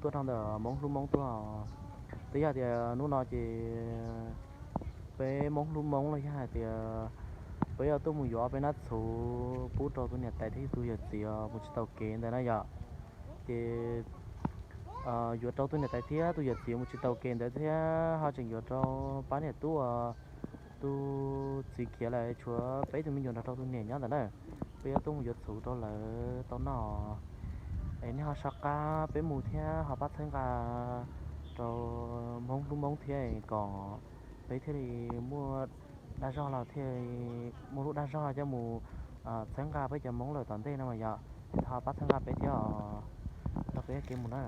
tuaj rau ntawm Hmoob hlub Hmoob tuaj. Twb yog tias hnub no ces peb Hmoob hlub Hmoob los yog hais tias peb yuav tuaj mus yuav peb nab txhuv pub rau tus niam tais thiab tus yawm txiv mus tsis tau kev ntawd na yom. Ces yuav rau tus niam tais thiab tus yawm txiv mus tsis tau kev ntawd thiab ho tseem yuav rau pab niam tub, tus txiv khiav lawm tshuav peb tus me nyuam nrog rau tus niam nyob ntawd na. Peb yuav tuaj mus yuav txhuv rau lawv tau noj. Es nej ho sab qab peb mus thiab ho pab txhawb nqa rau Hmoob hlub Hmoob thiab kom peb thiaj li muaj dag zog los thiaj muaj lub dag zog coj mus txhawb nqa peb cov Hmoob lawm tom ntej no mas yom. Es thov pab txhawb nqa peb thiab os. Tau peb kev mus na.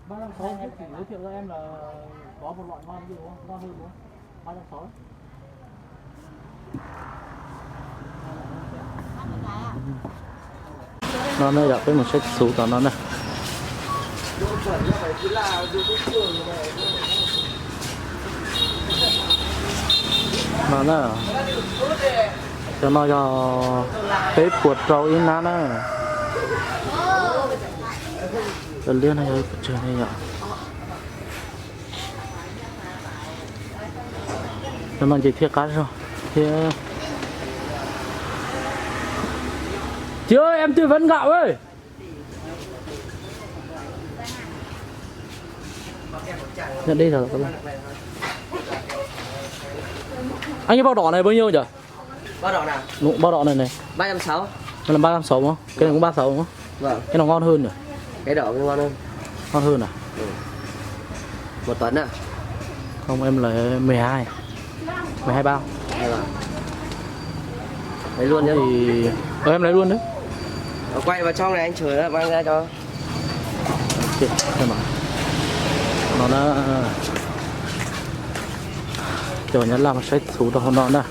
Ba Giang Sáu trước chỉ giới thiệu cho em là có một loại ngon như đúng không? Ngon hơn đúng không? Ba Giang Sáu ấy. No na yom, peb mus saib txhuv tom no na. No na, cov no yog peb puas rau ib nab na. Cov liab no yog ib puas tsawg ne yom. Cov no ces thiaj qab zog thiab. Chị ơi, em tư vấn gạo với. Nhận đi rồi. Anh, cái bao đỏ này bao nhiêu nhỉ? Bao đỏ nào? Đúng, bao đỏ này này. Ba trăm sáu. Nó là ba trăm sáu đúng không? Cái này cũng ba sáu đúng không? Vâng. Cái nào ngon hơn nhỉ? Cái đỏ ngon hơn. Ngon hơn à? Ừ. Một tấn à? Không, em lấy mười hai. Mười hai bao. Được rồi. Lấy luôn nhá. Thì ờ, em lấy luôn đấy. Ờ, quay vào trong này anh Trời mang ra cho. Ok, xem nào. Nó đã cho nhắn làm sách thú đâu nó nè.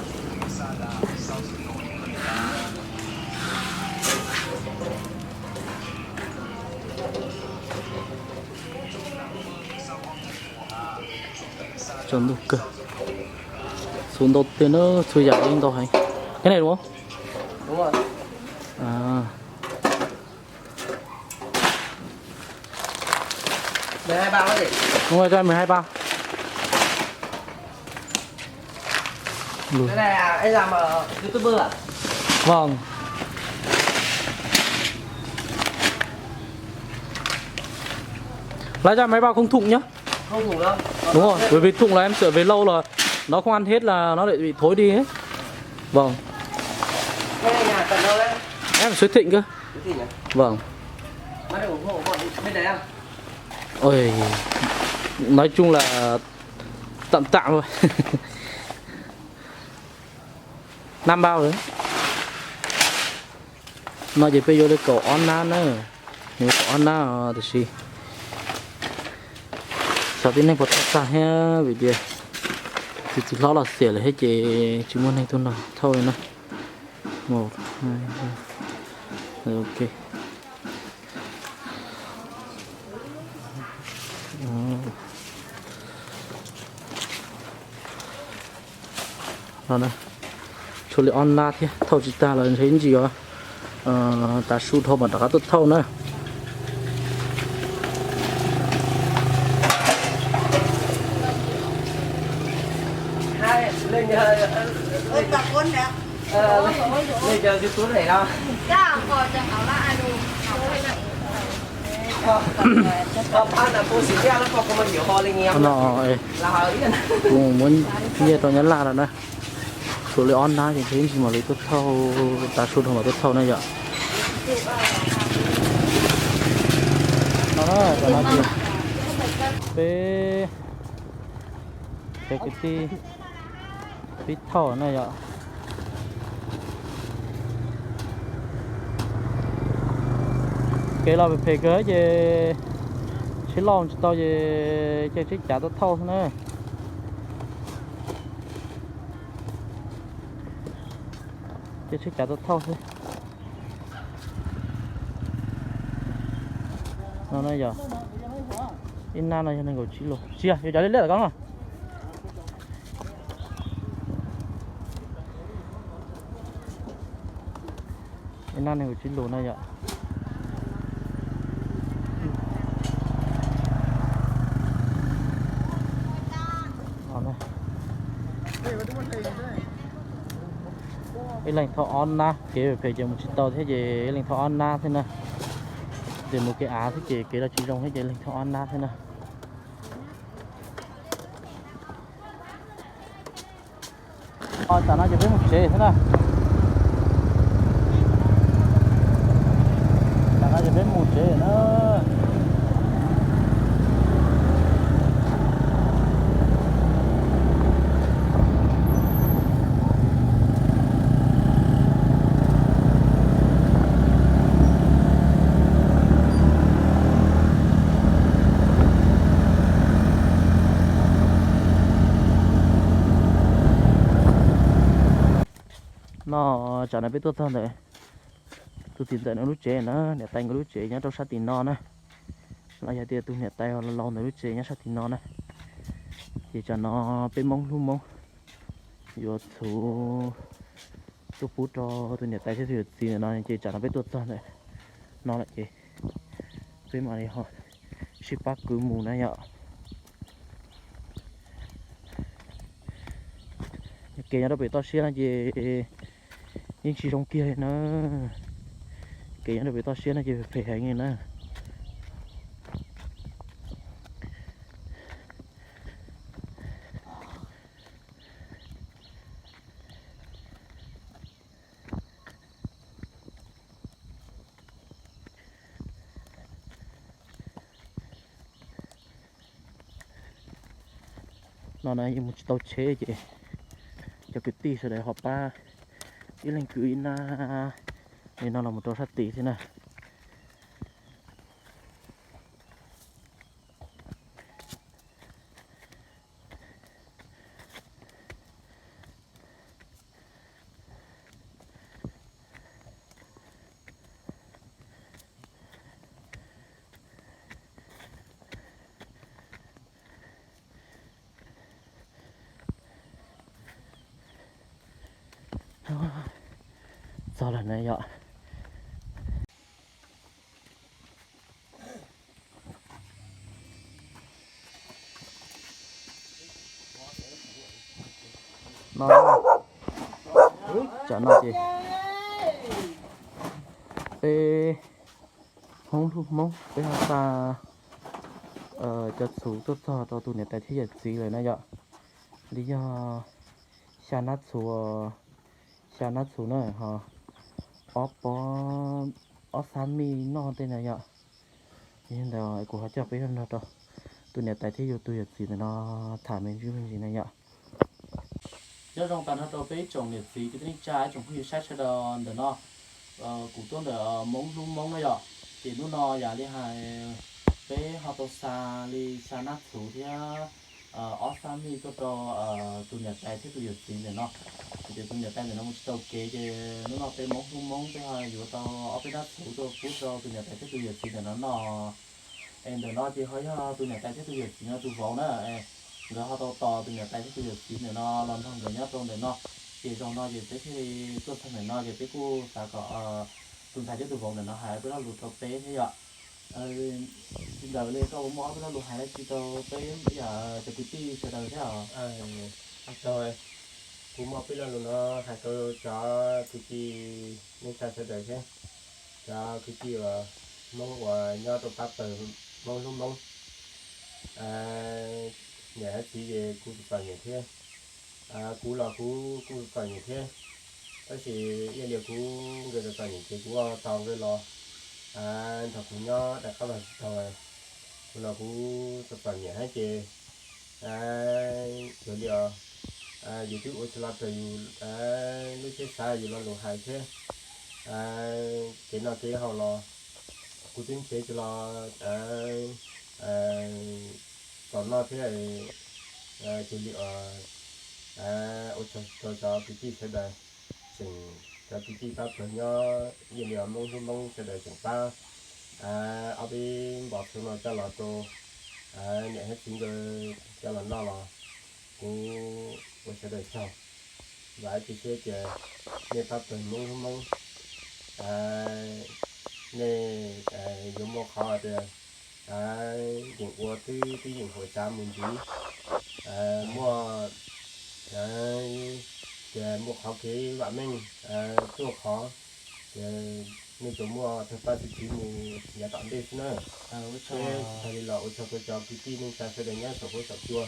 Tsaus ntuj kawg. Txhuv ntau tiag na, txhua yam yeej ntau heev. Cái này đúng không? Đúng rồi. À. Mười hai bao đấy. Đúng rồi, cho em mười hai bao. Cái này là anh làm ở YouTuber à? Vâng. Lấy cho em mấy bao không thủng nhá. Không thủng đâu. Đúng rồi, bởi vì thủng là em sợ về lâu là nó không ăn hết là nó lại bị thối đi ấy. Vâng. Cái này nhà tận đâu đấy? Em ở Suối Thịnh cơ. Suối Thịnh à? Vâng. Bác ủng hộ bọn bên đấy à? Ôi, nói chung là tạm tạm thôi. Năm bao rồi. No ces peb yuav li kaum ob nab na. Yuav kaum ob nab os, tiam sis xyov tib neeg puas thauj tag thiab vim tias tus txiv hlob los xiam lawm thiab ces tsis muaj neeg tuaj nrog thauj li na. Một, hai, ba. Ok. No na, tshuav li ob nab thiab, thauj tsis tag los ntshe ib ntsis yuav tav su dhau mam rov qab tuaj thauj na. No, kuv muab nyiaj rau nyab laj lawm na. Tshuav li ob nab ces ntshe ib ntsis mam li tuaj thauj, tav su dhau mam tuaj thauj na yom. No na, tam no ces peb cov kwv tij Pib thauj na yom. Kev los phem phem kawg ces tsheb loj tsis tau ces cia tsheb cav tuaj thauj xwb na. Cia tsheb cav tuaj thauj xwb. No na yog ib nab no yog nees nkaum tsib lus, tsis yog, yog cov liab liab tom ko no. Ib nab nees nkaum tsib lus na yom. Ib leeg thauj ob nab, kev phem ces mus tsis tau thiab ces ib leeg thauj ob nab thiab na. Ces mus kev av thiab ces kev los tsis zoo thiab ces ib leeg thauj ob nab thiab na. Tsam no ces peb mus tsev thiab na. Tsam no ces peb mus tsev na. No, tsam no peb tuaj txog ntawm tus txiv ntxawm nws lub tsev na, niam tais nkawd lub tsev nyob rau sab tim no na. Los yog tias tus niam tais laus laus ntawd lub tsev nyob sab tim no na. Ces tsam no peb Hmoob hlub Hmoob yuav txhuv tuaj pub rau tus niam tais thiab tus yawm txiv ntawm no ces tsam no peb tuaj txog ntawm no lawm ces peb mam li ho sib pab kwv mus na yom. Kev nyob rau pem toj siab no ces yeej tsis zoo kiag li na. Kev nyob rau pem toj siab no ces phem heev li na. No na yeej mus tsis tau tsheb ces cov kwv tij sawv daws ho pab ib leeg kwv ib nab li no los mus rau sab tid thiab na. Txog lawm na yom. No, tsam no ces peb Hmoob hlub Hmoob peb ho xa cov txhuv tuaj txog rau tus niam tais thiab yawm txiv lawm na yom. Li yog xya nab txhuv, xya nab txhuv na ho ob pob, ob xab mij noj tej na yom. Yog li ntawd kuv ho coj peb nrog rau tus niam tais thiab yus tus yawm txiv ntawm no tham me ntsis me ntsis na yom. Nyob zoo tag nrho rau peb ib tsoom niam txiv kwv tij neej tsa ib tsoom phooj ywg saib sawv daws ntawm no. Kuv tuaj ntawm Hmoob hlub Hmoob na yom. Ces hnub no yam li hais peb ho tau xa li xya nab txhuv thiab ob xab mij tuaj rau tus niam tais thiab tus yawm txiv ntawm no. Ces tus niam tais ntawm no mus tsis tau kev ces hnub no peb Hmoob hlub Hmoob peb ho yuav tau ob peb nab txhuv tuaj pub rau tus niam tais thiab tus yawm txiv ntawm no noj. Es ntawm no ces ho yog tus niam tais thiab tus yawm txiv no tus vauv na, nkawd ho tau tos tus niam tais thiab tus yawm txiv ntawm no los nrog nkawd nyob rau ntawm no. Ces zaum no ces peb thiaj li tuaj txog ntawm no ces peb kuj xav kom tus ntxhais thiab tus vauv ntawm no hais peb lo lus rau peb thiab yom. Tsis ntawd li koj puas muaj ob peb lo lus hais dab tsi rau peb yam cov kwv tij sawv daws thiab os? Kuv muaj peb lo lus no hais rau cov kwv tij neej tsa sawv daws thiab, cov kwv tij uas Hmoob uas nyob rau pab pawg Hmoob hlub Hmoob. Niam thiab txiv ces kuv txom txom nyem thiab, kuv los kuv kuj txom nyem thiab, tab sis ib yam li kuv nkawd txom txom nyem ces kuv tos nkawd los nrog kuv nyob daim qab los tsis taus. Kuv los kuv txom txom nyem thiab ces yog li os, yus twb ua tsis los raws yus lub siab xav yus lo lus hais thiab. Kev noj kev haus los kuv twb nrhiav tsis los tau noj thiab. Cia li ua tsaug rau cov kwv tij sawv daws, tseem cov kwv tij pab pawg nyob ib yam li Hmoob hlub Hmoob sawv daws tseem pab ob peb npos txhuv no coj los rau niam thiab txiv nkawd coj los noj los kuv ua sawv daws tsaug. Vam ib pliag siab tias nej pab pawg Hmoob hlub Hmoob, nej yuav muaj qhov tias yeem ua twb twb yeem haum tsav mus ntxiv, muaj tias muaj qhov kev vam meej tuaj qhov, ces nej tsuas muaj tawg paj txi txiv mus yav tom ntej xwb na. Tag li los ua tsaug rau cov kwv tij neej tsa sawv daws nyob saum huab saum cua,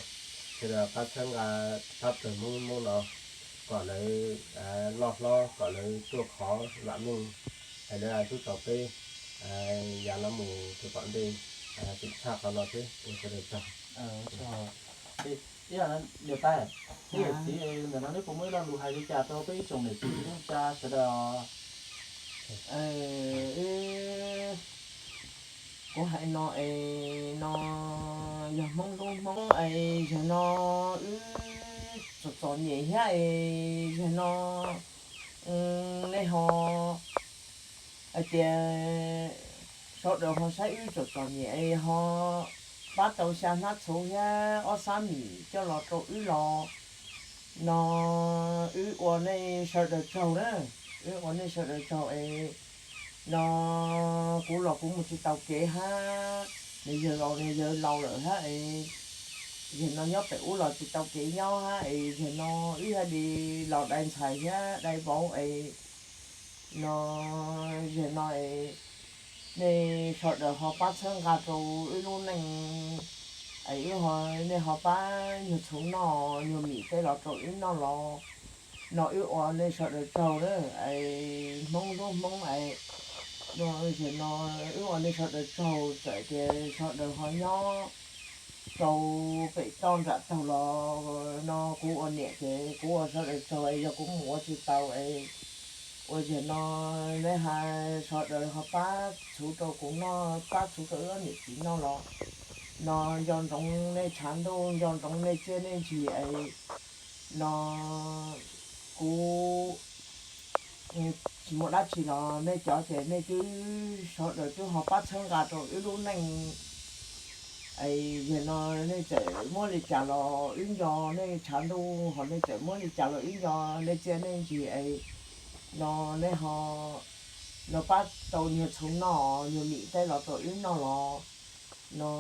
sawv daws pab txhawb nqa pab pawg Hmoob Hmoob no kom lawv loj hlob, kom lawv tuaj qhov vam meej, es lawv tub tau peb yav no mus rau tom ntej, tseem tshaj qhov no thiab ua sawv daws tsaug. Ib yam li tais, nej yawm txiv, ntawm no nej puas muaj ib lo lus hais li cas rau peb ib tsoom niam txiv kwv tij neej tsa sawv daws? Kuv hais no es no yog Hmoob hlub Hmoob es yog no wb txom txom nyem thiab es yog no nej ho hais tias sawv daws ho saib wb txom txom nyem es ho pab tau xya hnab txhuv thiab ob xab mim coj los rau wb los no wb ua nej sawv daws tsaug na. Wb ua nej sawv daws tsaug es no kuv los kuv mus tsis tau kev hab, nws yawg laus nws yawg laus lawm hab es yawg no nyob pem ub los tsis tau kev nyob hab es yawg no wb thiaj li los dai ntxhais thiab dai vauv es no yawg no es nej sawv daws ho pab txhawb nqa rau wb lub neej es wb ho, nej ho pab nyuag txhuv noj nyuag mim tej los rau wb noj los no wb ua nej sawv daws tsaug na. Es Hmoob hlub Hmoob es no wb ua nej sawv daws tsaug txawm tias sawv daws ho nyob rau pem toj nram taug los no kuv ua niam ces kuv ua sawv daws tsaug es yog kuv mus ua tsis tau es ua yawg no nej ho sawv daws ho pab txhuv rau kuv noj pab txhuv rau wb ob niam txiv noj los no nco ntsoov nej tshav ntuj nco ntsoov nej txiaj nej ntsig es no kuv tsis muaj dab tsi los nej cov ces nej twb sawv daws twb ho pab txhawb nqa rau wb lub neej es yawg no nej txawm muab li cas los wb nco nej tshav ntuj ho nej txawm muab li cas los wb nco nej txiaj nej ntsig es no nej ho no pab tau nyuag txhuv noj nyuag mim tej los rau wb noj los no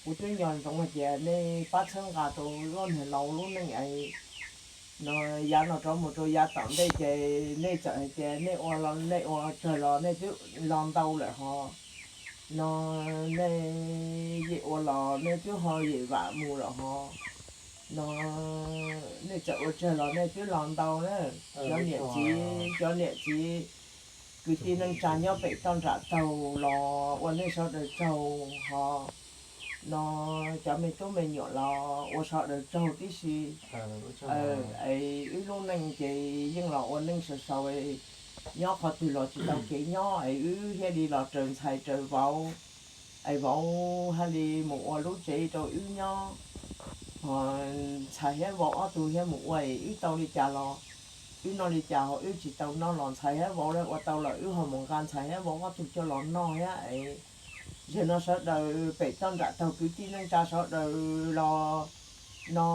kuv twb nco ntsoov hais tias nej pab txhawb nqa rau wb ob niag laus lub neej es no yav no rov mus rau yav tom ntej ces nej txawm hais tias nej ua los nej ua tsawg los nej twb los ntau lawm ho no nej yim ua los nej twb ho yim vam mus lawm ho no nej txawm ua tsawg los nej twb los ntau na. Cov niam txiv, cov niam txiv kwv tij neej tsa nyob pem toj nram taug los ua nej sawv daws tsaug ho no cov me tub me nyuam los ua sawv daws tsaug tib si. Es wb lub neej ces yeej los ua neej sau sau, nyob qhov twg los tsis tau kev nyob es wb thiaj li los raws ntxhais raws vauv es vauv thiaj li mus ua lub tsev rau wb nyob. Ho ntxhais thiab vauv ob tug thiab mus ua es wb tau li cas los wb noj li cas, ho wb tsis tau noj los ntxhais thiab vauv lawv ua tau lawm wb ho mus nqa ntxhais thiab vauv ob tug coj los noj thiab es yawg no sawv daws pem toj nram taug kwv tij neej tsa sawv daws los no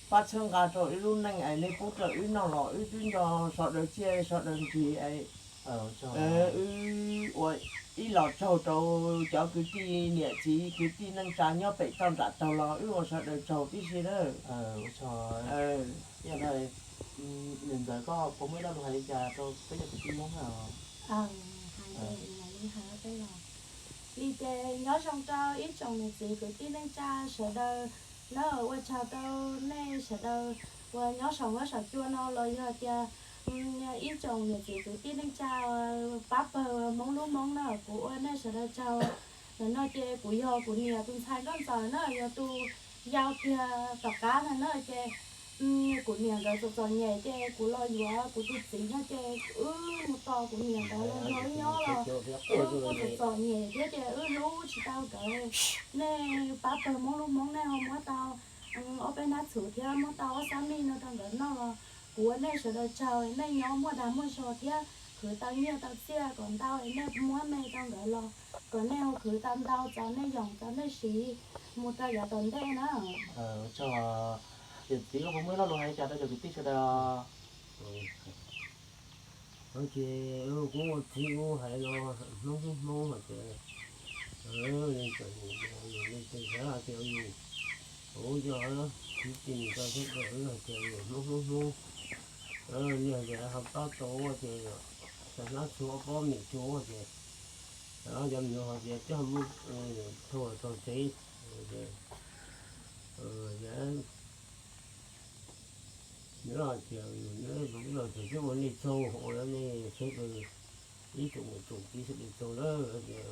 pab txhawb nqa rau wb lub neej es nej pub rau wb noj los wb twb nco sawv daws txiaj sawv daws ntsig es wb ua ib los tsaug rau cov kwv tij niam txiv kwv tij neej tsa nyob pem toj nram taug los wb ua sawv daws tsaug tib si na. Nim ntawd koj puas muaj ib lo lus hais li cas rau peb cov kwv tij Hmoob na? Li ces nyob zoo rau ib tsoom niam txiv kwv tij neej tsa sawv daws na, ua tsaug rau nej sawv daws uas nyob saum huab saum cua no los yog tias ib tsoom niam txiv kwv tij neej tsa pab pawg Hmoob lub Hmoob na, kuv ua nej sawv daws tsaug. Ntawm no ces kuv yog kuv niam tus ntxhais Nkauj Ntxawm na, yog tus Yog tiag tom qab ntag na ces kuv niam nkawd txom txom nyem ces kuv los yuav kuv tus txiv no ces wb mus tos kuv niam nkawd los nrog wb nyob los wb kuj txom txom nyem thiab ces wb hlub tsis tau nkawd. Nej pab pawg Hmoob hlub Hmoob nej ho muab tau ob peb hnab txhuv thiab muab tau ob xab mij no rau nkawd noj los kuv ua nej sawv daws tsaug, nej nyob muaj dag muaj zog thiab khwv tau nyiaj tau txiaj kom ntau, nej muab me rau nkawd los kom nej ua khwv tau ntau txaus nej yoom txaus nej siv mus rau yav tom ntej na. Yawm txiv, koj puas muaj ib lo lus hais cas rau cov kwv tij sawv daws? Ces kuv ua txiv kuv hais los Hmoob hlub Hmoob hais tias, li txawm yus li txawm xav hais tias yus, kuv yog kwv tij rau thiab rau wb hais tias yus Hmoob hlub Hmoob, li hais tias ho pab tau ua tias xav hnab txhua pob mem tsuav ua tias, cov me nyuam hais tias twb ho muab thauj txog tsev, nyob hais tias yus nyob ib los tias twb ua nej txaug ua nej sawv daws ib tsoom niam tsoom txiv sawv daws txaug lawm tias,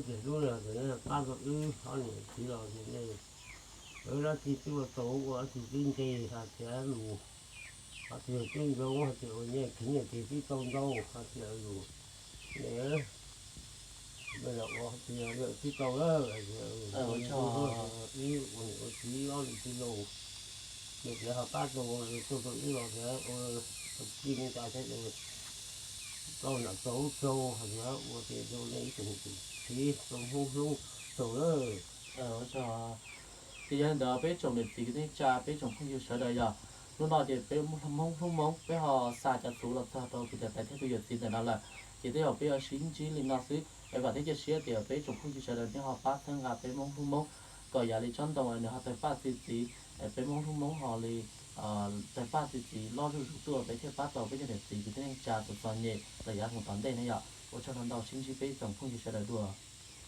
tias hlub no tias pab tau wb ob niam txiv los tias nej, dab tsi twb ua tau ua dab tsi twb nce hais tias mus, hais tias twb ntau hais tias ua nyiaj khiv nyiaj ces twb tau ntau hais tias yus, nej, ua hais tias lawm twb tau lawm, ib ua niam ua txiv ob niam txiv laus, nws tias ho pab tau tuaj tau ib los tias ua tij neej tsa thiab, tau nam tau ub tsaug hais tias ua tias rau nej ib tsoom niam tsoom txiv tau hlub hlub tsaug lawm. Ces yog li ntawd peb tsoom niam txiv kwv tij neej tsa peb tsoom phooj ywg sawv daws yog hnub no ces peb Hmoob hlub Hmoob peb ho xa cov txhuv los txog rau kuv cov tais thiab kuv yawm txiv ntawm no lawm, ces tej zaum peb yuav sib ntsib li no xwb es vam thiab cia siab tias peb tsoom phooj ywg sawv daws nej ho pab txhawb nqa peb Hmoob hlub Hmoob kom yam li tsob ntoo nws ho tawg paj txi txiv, peb Hmoob hlub Hmoob ho li tawg paj txi txiv loj zuj zus tuaj peb thiaj pab tau peb cov niam txiv kwv tij neej tsa txom txom nyem los yav tom ntej ne yom. Ua tsaug ntau ntau, sib ntsib peb tsoom phooj ywg sawv daws dua.